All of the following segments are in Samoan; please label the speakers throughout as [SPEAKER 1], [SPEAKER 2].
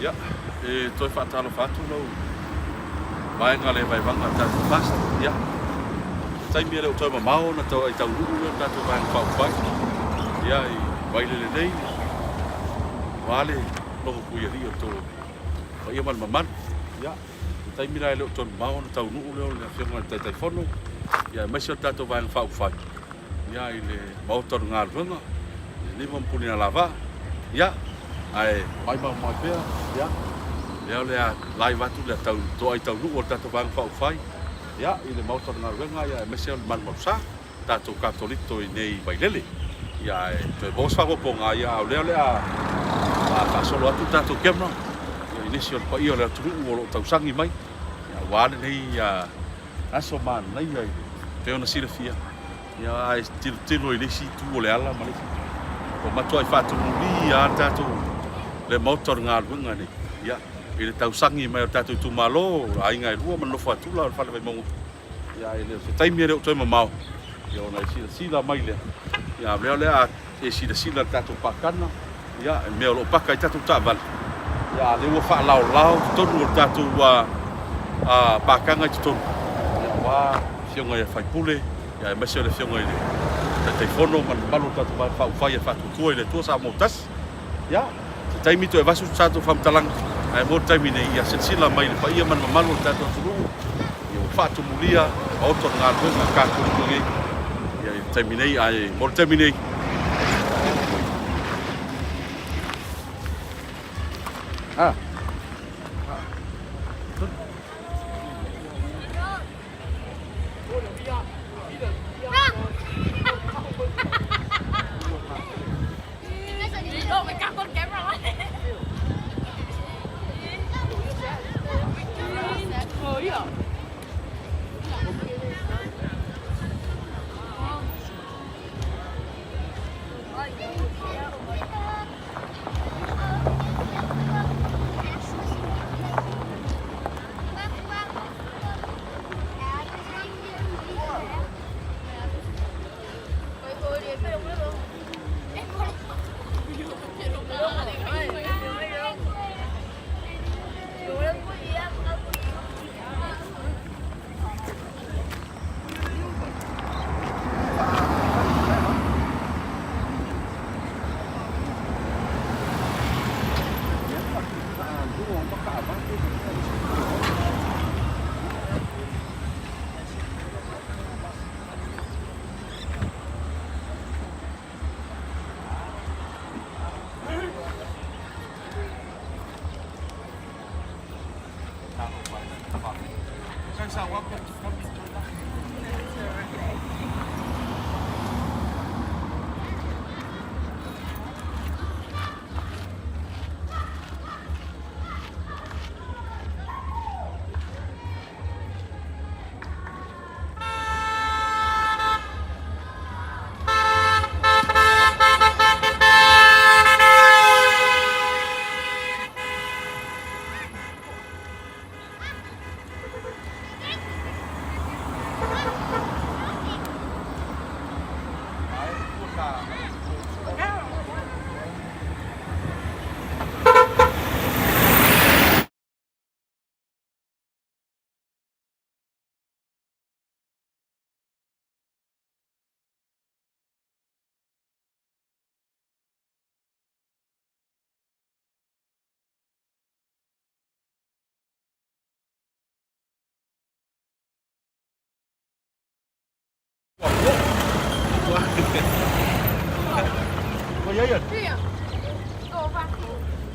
[SPEAKER 1] Ia, e toe faatalofa atu lau vaega le vaevaga a tatou pasta. Ia, se taimi e le o toe mamao ona tau ai taunuu lea o le tatou Vaega Faaupufai. Ia, i Vailele nei, aua le logo puialii o le tou paia ma le mamalu. Ia, se taimi la e le o toe mamao ona taunuu lea o le Afioga i le Taitaifono, ia aemaise o le tatou Vaega Faaupufai. Ia i le Maota o le Galuega, i lenei mau Punialavaa, ia, ae maimau mai pea, ia, lea o le a live atu le tau, toai taunuu o le tatou Vaega Faaupufai, ia, i le Maota o le Galuega, ia, aemaise o le Malumalusa, tatou Katoliko i nei Vailele. Ia, ae toe maua se faaopoopoga, ia, a o lea o le a faasolo atu le tatou camera, ia, i nisi o le paia o le atunuu o lo o tausagi mai, ia, aua lenei aso manaia i le pei ona silafia, ia a e tilotilo i le isi itu o le ala ma le isi itu, ua matuai faatumuli lava le tatou le maota o le galuega nei, ia, i le tausagi mai o le tatou itumalo, o aiga e lua ma le nofo a Tula o le Fale Vaimauga, ia, e le o se taimi e le o toe mamao, ia, ona e silasila mai lea, ia, a o lea o le a e silasila i le tatou pakana, Ia, i mea o lo o paka ai tatou taavale, ia, a o lea ua faalaolao totonu o le tatou pakaga i totonu, ia, aua Afioga i sui usufono, ia, aemaise o le Afioga i le Taitaifono ma le mamalu o le tatou Vaega Faaupufai e Faatuatua i le Atua Samoa ua Tasi. Ia, se taimi toe avatu se tatou faamatalaga, ae mo le taimi nei, ia silasila mai i le paia ma le mamalu o le tatou atunuu, ia ua faatumulia maota o le galuega a Katoliko nei, ia, i le taimi nei, ae mo le taimi nei, Ah.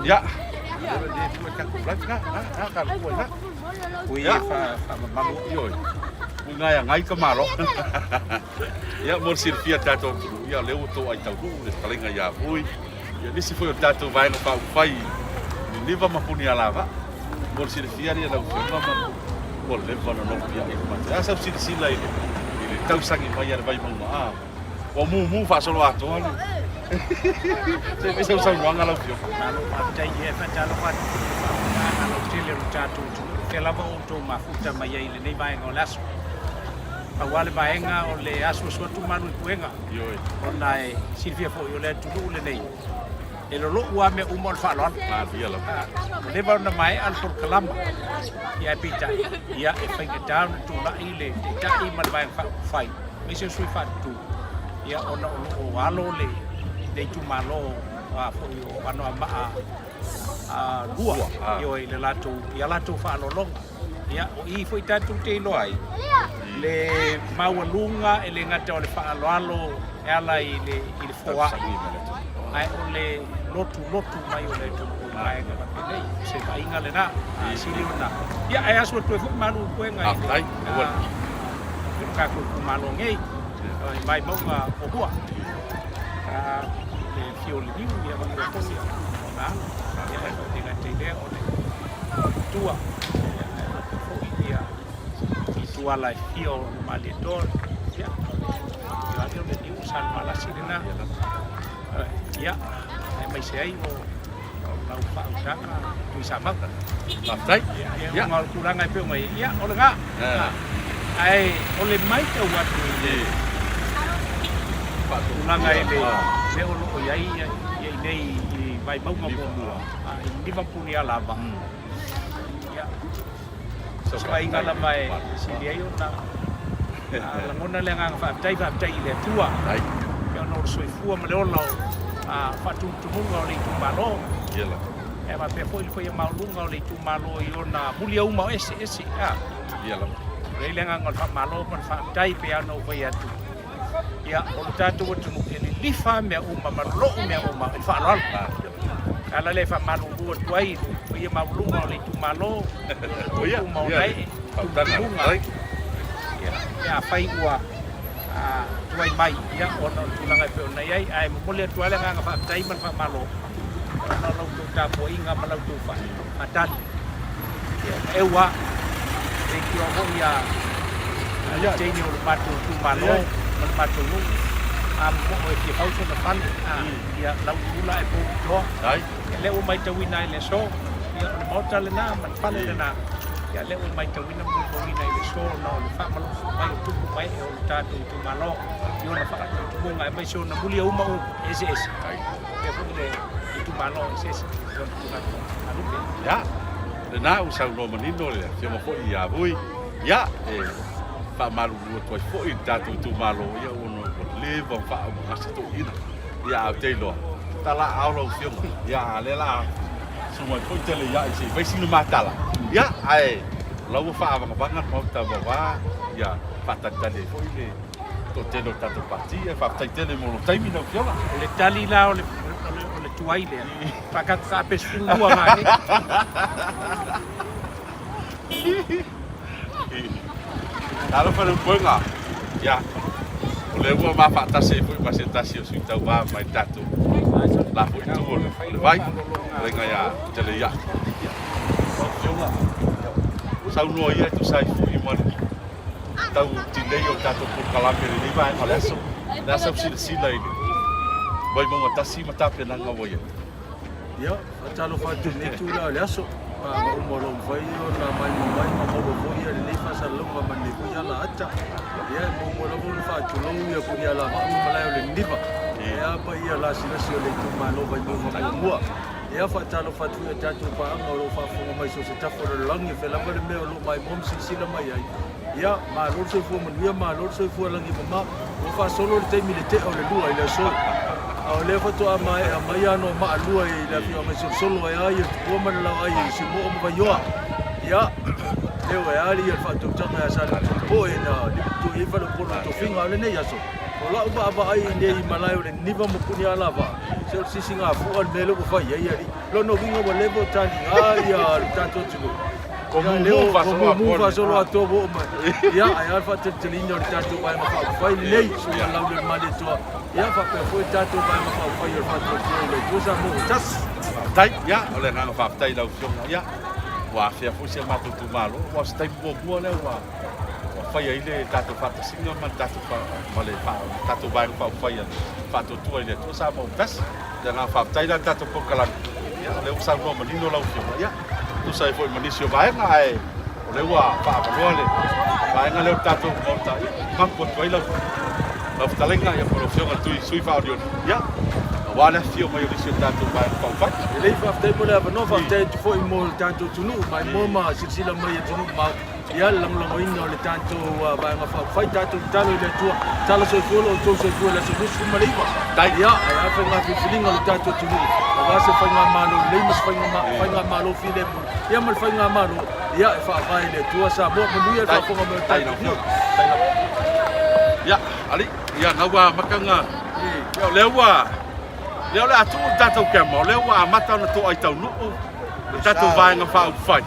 [SPEAKER 1] Ia. Ia. Ngai ngai ka malo. Ia mo le silafia e tatou atunuu, ia o lea ua toai taunuu le fetalaiga ia Vui, ia nisi foi o le tatou Vaega Faaupufai i Niniva ma Punialavaa. Mo le silafia ia lau Afioga ma ua leva ona nopiai le matou. A sau silasila i le i le tausagi mai a le Vaimauga, a ua mumu faasoloatoa le Se i fai sau saunoaga lau Afioga.
[SPEAKER 2] Malo faafetai e faatalofa atu i le faafofogaaga lautele o le tatou atunuu, o fea lava o outou mafuta mai ai i lenei vaega o le aso. Pau lava le vaega o le asuasu atu malu i puega, ona e silafia foi o le atunuu lenei, e lolo'u lava mea uma o le faaaloalo. Ua leva ona maea le polokalama, ae peitai, ia e faigata ona tulai le Taitai ma le Vaega Faaupufai, aemaise o sui faatutu, ia ona o lo o alo le itumalo foi o Anoamaa 2, ioe, i le latou, i a latou faaaloaloga. Ia, o i foi tatou te iloa ai le maualuga e le gata o le faaaloalo e ala i le, i le foai, ae o le lotulotu mai o le atunuu i vaega faapenei. O se vaaiga lena, a sili ona, ia, ae asu atu ai foi malu i puega i le, i le tatou itumalo nei, i Vaimauga muamua. Le afio o Liliu, ia matua foi ona alo, ia ae le gata i lea o le matua, ia ae faapea foi ia i Tuala e fia o le Malietoa, ia o le afio o Liliu o Salevalasi lena, ia aemaise ai o lau faautaga Tuisamau.
[SPEAKER 1] Faafetai.
[SPEAKER 2] Ia, o le tulaga e pei ona i ai, ia o lena. Ae o le matau atu i le tulaga i le mea o lo o i ai i inei i Vaimauga muamua, i Niniva ma Punialava, ia, o se vaaiga lava e sili ai ona lagona le agaga faafetai, faafetai i le Atua ona o le soifua ma le ola o faatumutumuga o le itumalo. E faapea foi le paia maualuga o le itumalo i ona muliauma eseese.
[SPEAKER 1] Ia lava.
[SPEAKER 2] E i ai le agaga o le faamalo ma le faafetai pei lava ona ou fai atu, ia, o le tatou atunuu e lilifa lava mea uma ma lolou mea uma i le faaaloalo. O le ala lea e faamalulu atu ai i le paia maualuga o le itumalo, i ona tupu ma ona ee, tumutumuga, ia, pe afai ua tuai mai, ia, ona o le tulaga e pei ona i ai. Ae momoli atu lava le agaga faafetai ma le faamalo ona o la outou tapuaiga ma la outou faatali. Ia, e eu lava, leitioa foi a le teine o le matou itumalo ma le matou nuu, a momoo e fia fau sona fale, ia Lauiula ae pou i toa. Ia, lea ua matauina ai i le aso, ia, o le maota lena ma le fale lena, ia, lea ua matauina ma molimauina i le aso ona o le faamalosiu mai o tupu ma ee o le tatou itumalo i ona faatumutumuga aemaise ona muliauma eseese. Faapea foi le itumalo eseese i ona tulaga alupe.
[SPEAKER 1] Ia, lena ua saunoa manino le Afioga foi ia Vui, ia, e faamalulu atu ai foi i le tatou itumalo, ia, ona ua leva ona faaumagasa toeaiina. Ia, ae ou te iloa, tala aao lau Afioga, ia, a o lea o le a susu mai foi Teleiai se i fai sina ma tala, ia, ae o la ua faaavagavaga le Maota aua, ia, faatalitali ai foi le toatele o le tatou Pati, ae faafetai tele mo lou taimi lau Afioga.
[SPEAKER 2] O le tali la o le, o le, o le tuai lea, faakataka pe 12 nga nei.
[SPEAKER 1] Talofa le upoega. Ia, o lea ua ma faatasi ai foi ma se tasi o sui tauva mai le tatou la foi itu o le vai, fetalaiga ia Teleiai. Ia, lau Afioga, saunoa ia e tusa ai foi ma le tau delay o le tatou polokalame i lenei vaega o le aso. O le a sau silasila i le Vaimauga 1 ma tapenaga ua i ai?
[SPEAKER 3] Ia, faatalofa atu i lenei itula o le aso, ma uma o lo o mafai ona maimoa mai ma maua foi ia lenei faasalalauga ma lenei foi ala ata. Ia, e muamua lava ona faatulou ia Punialavaa ma Malae o le Niniva, ia paia lasilasi o le itumalo Vaimauga muamua. Ia, faatalofa atu foi i a tatou paaga o lo o faafofoga mai i so o se tafa o le lalolagi, o fea lava le mea o lo o maimoa ma silasila mai ai. Ia, malo le soifua manuia, malo le soifua lagi mama. Ua faasolo le taimi i le tea o le 2 i le aso. A o lea faatoa maea mai Anoamaa 2 i le afioaga i Solosolo e a ia le Tupua ma le Laoai i Siumoo ma Vaioa. Ia, leo e a ia le faatautaga ia Salemulipoe na liutu i ai faleupolu o tofiga o lenei aso. O lau vaavaai i nei i malae o le Niniva ma Punialavaa, se o le sisigafua le mea lea ua fai ai alii. Lona uiga ua leva o taliga ia le tatou atunuu.
[SPEAKER 1] Ko mumu
[SPEAKER 3] faasolo atoa ua oo mai. Ia, ae a le faatalitaliina o le tatou Vaega Faaupufai lenei, Susuga Laulele Malietoa, ia faapea foi le tatou Vaega Faaupufai o le Faatuatua i le Atua Samoa ua tasi.
[SPEAKER 1] Faafetai. Ia, o le agaga faafetai i lau Afioga. Ia, ua afea foi si a matou itumalo, aua o se taimi muamua lea ua fai ai le tatou faatasiga ma le tatou ma le tatou Vaega Faaupufai a le Faatuatua i le Atua Samoa ua tasi. Le agaga faafetai la i le tatou polokalame, ia, o lea ua saunoa manino lau Afioga, ia, tusa ai foi ma nisi o vaega, ae o O lea ua faaavanoa le vaega lea o le tatou Maota e mapu atu ai lau lau fetalaiga ia po o lau Afioga i le Sui Faaolioli, ia, aua le afifio mai o nisi o tatou Vaega Faaupufai.
[SPEAKER 3] Lelei, faafetai mo le avanoa, faafetai atu foi mo le tatou atunuu maimoa ma silasila mai i atunuu mamao. Ia le lagolagoina o le tatou Vaega Faaupufai, tatou tatalo i le Atua, tala soifua lo outou soifua i le aso 29. Ia, ae a faiga filifiliga o le tatou atunuu, aua se faigamalo lelei ma se faigamalo filemu, ia ma le faigamalo, ia e faavae i le Atua Samoa. Manuia le faafofoga mai o le tatou atunuu.
[SPEAKER 1] Ia, alii, ia, na ua amata ona, ia, o lea ua, lea o le a tuu le tatou camera, o lea ua amata ona toai taunuu le tatou Vaega Faaupufai.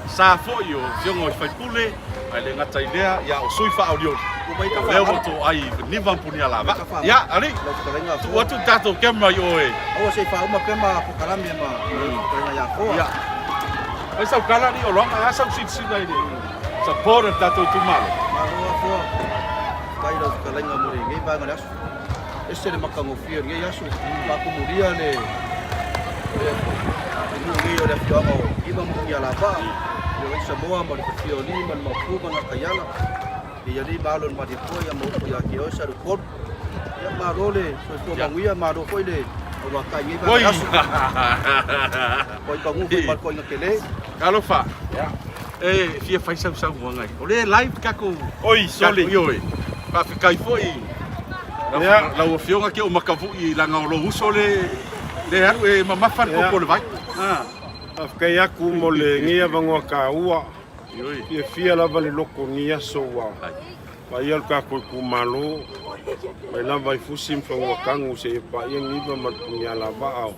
[SPEAKER 1] Sa foi o afioga i sui usufono, ae le gata i lea, ia o sui faaolioli, o lea ua toai i Niva ma Punialavaa. Ia, alii, tuu atu le tatou camera i o e.
[SPEAKER 4] Aua se i faauma pea ma polokalame ma fetalaiga ia Afoa.
[SPEAKER 1] Ia. Fai sau tala alii Oloaga, e a sau silasila i le support a le tatou itumalo?
[SPEAKER 4] Malo Afoa, faafetai i lau fetalaiga mo lenei vaega o le aso. Ese le matagofie o lenei aso, faatumulia le nuu nei o le afioaga o Iva ma Munialavaa, le Alii Samoa ma le Falefiaolii ma le Maopu ma Gataiala, le Alii ma Alo o le Malietoa ia ma upu ia te oe Saleupolu. Ia malo le soifua manuia, malo foi le aluatai i lenei vaega aso. Oi pagū foi ma le toaiga tele.
[SPEAKER 1] Talofa, e fia fai sau saunoaga i. O lea e live tatou.
[SPEAKER 5] Oi, sole.
[SPEAKER 1] Ioe. Faafetai foi lau Afioga ke o Makavui leaga o lou uso le le alu e mamafa le koko o le vai.
[SPEAKER 5] Faafetai atu mo lenei avanoa taua. Fiafia lava le loto i lenei aso ua paia lo tatou itumalo mai lava i Fusi ma Fanuatanu seia paia Niva ma le Punialavaa o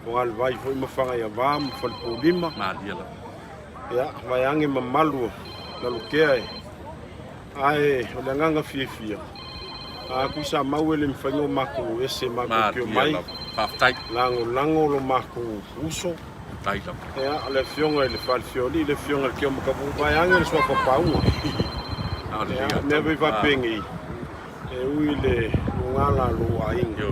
[SPEAKER 5] Fogalevai foi ma Fagaiava ma Falepulima. Ia, vaeane mamalu o Lalotea e. Ae o le agaga fiafia, a Tuisamau e le mafai ona matou ese matou te omai, lagolago lo matou uso, ia, o le afioga i le Falefeoli, le afioga i le Keomakavu, vaeane le suafa pauga. Ia, o mea foi faapenei, e ui i le luga la lou aiga,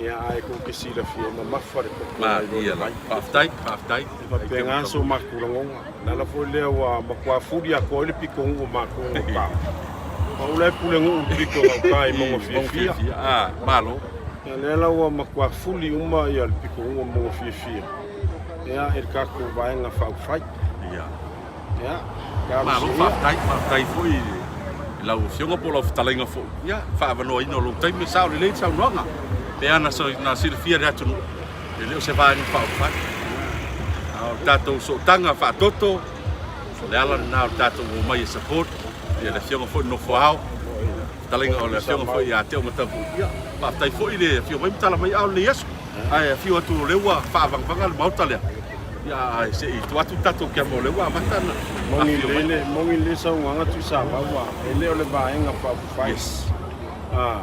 [SPEAKER 5] ia, ae tou te silafia e mamafa le toto nai lo le vai.
[SPEAKER 1] Faafetai, faafetai.
[SPEAKER 5] E faapena so matou lagona. O le ala foi lea ua matua fuli atoa ai le pitonuu o matou i gauta. O au la e pulenuu i le pito i gauta i Maugafiafia.
[SPEAKER 1] Malo.
[SPEAKER 5] Ia lea la ua matua fuli uma le pitonuu o Maugafiafia ia i le tatou Vaega Faaupufai.
[SPEAKER 1] Ia.
[SPEAKER 5] Ia,
[SPEAKER 1] Malo
[SPEAKER 5] talosia ia.
[SPEAKER 1] Faafetai, faafetai foi i lau Afioga po o lau fetalaiga foi, ia, faaavanoaina o lou taimi, e sao lelei le saunoaga. Pe ana silafia e le atunuu, E le o se Vaega Faaupufai, a o le tatou sootaga faatoto, o le ala lena o le tatou omai e support ia le Afioga foi i le Nofo Ao, fetalaiga o le Afioga foi ia Teomatavui. Ia, faafetai foi le afio mai ma tala mai ao lenei aso. Ae afio atu o lea ua faavagavaga le Maota lea. Ia, ae se i tuu atu le tatou camera o lea ua amata ona
[SPEAKER 5] Moni
[SPEAKER 1] afio mai.
[SPEAKER 5] lele, moni lele saunoaga Tuisamau, e le o le Vaega Faaupufai.
[SPEAKER 1] Yes.
[SPEAKER 5] Ah.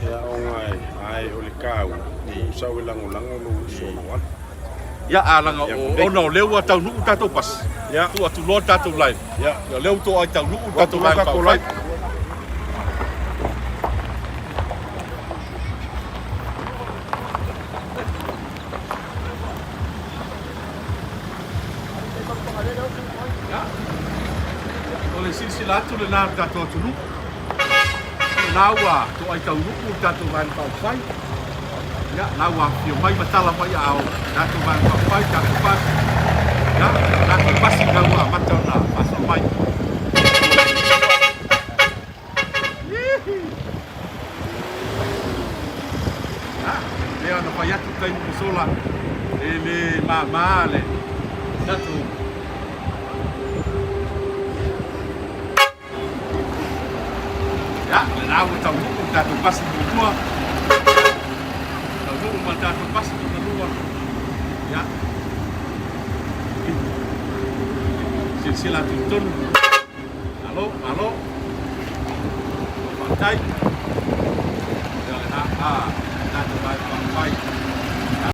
[SPEAKER 5] Ia ona e, ae o le taua, ua sau e lagolago lou uso o lo o alu.
[SPEAKER 1] Ia, a laga ona o lea ua taunuu le tatou pasi, tuu atu loa le tatou live.
[SPEAKER 5] Ia,
[SPEAKER 1] o lea ua toai taunuu le tatou Vaega Faaupufai. Ia, o le silasila atu lena i le tatou atunuu. O lena ua toai taunuu le tatou Vaega Faaupufai. Ia, la ua afifio mai ma tala mai a o tatou Vaega Faaupufai, tatou pasi. Ia, tatou pasi la ua amata ona faasolo mai. Ia, lea na fai atu taimi ua sola, e le mama le tatou. Ia, lena ua taunuu le tatou pasi muamua. Taunuu ma le tatou pasi lona lua. Ia. Silasila atu i totonu. Malo, malo. Faafetai. Ia lena, a, tatou vae faapai.